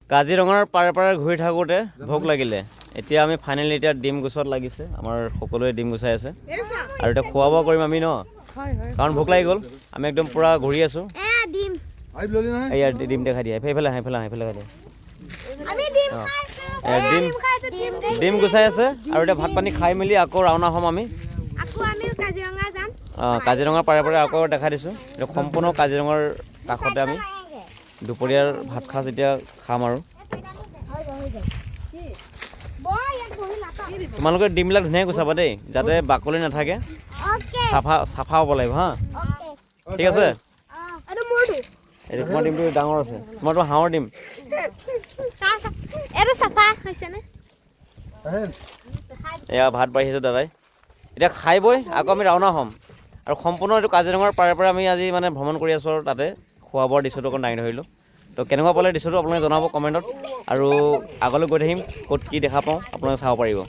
কাজিৰঙাৰ পাৰে পাৰে ঘূৰি থাকোঁতে ভোক লাগিলে। এতিয়া আমি ফাইনেলি এতিয়া ডিম গুচোৱাত লাগিছে। আমাৰ সকলোৱে ডিম গুচাই আছে আৰু এতিয়া খোৱা বোৱা কৰিম আমি ন, কাৰণ ভোক লাগি গ'ল। আমি একদম পূৰা ঘূৰি আছোঁ। ডিম। এইয়া ডিম দেখাই দিয়া। সেইফালে, সেইফালে, সেইফালে খাই দিয়া। আমি ডিম। এয়া ডিম, ডিম গুচাই আছে আৰু এতিয়া ভাত পানী খাই মেলি আকৌ ৰাওনা হ'ম আমি। আকৌ আমি কাজিৰঙা যাম। অঁ, কাজিৰঙাৰ পাৰে পাৰে আকৌ দেখাই দিছোঁ। এইটো সম্পূৰ্ণ কাজিৰঙাৰ কাষতে আমি দুপৰীয়াৰ ভাত সাজ এতিয়া খাম। আৰু তোমালোকে ডিমবিলাক ধুনীয়াকৈ গুচাবা দেই, যাতে বাকলি নাথাকে। অ'কে। চাফা চাফা হ'ব লাগিব হা। অ'কে। ঠিক আছে। এইটো মোৰটো। এইটো তোমাৰ ডিমটো ডাঙৰ আছে, তোমাৰটো হাঁহৰ ডিম। এইটো চাফা হৈছেনে? এয়া ভাত বাঢ়িছে দাদাই। এতিয়া খাই বৈ আকৌ আমি ৰাওনা হ'ম। আৰু সম্পূৰ্ণ এইটো কাজিৰঙাৰ পাৰে পাৰে আমি আজি মানে ভ্ৰমণ কৰি আছোঁ আৰু তাতে খোৱা বোৱাৰ দৃশ্যটো অকণ দাঙি ধৰিলোঁ। তো কেনেকুৱা পালে দৃশ্যটো আপোনালোকে জনাব কমেণ্টত আৰু আগলৈ গৈ থাকিম, ক'ত কি দেখা পাওঁ আপোনালোকে চাব পাৰিব।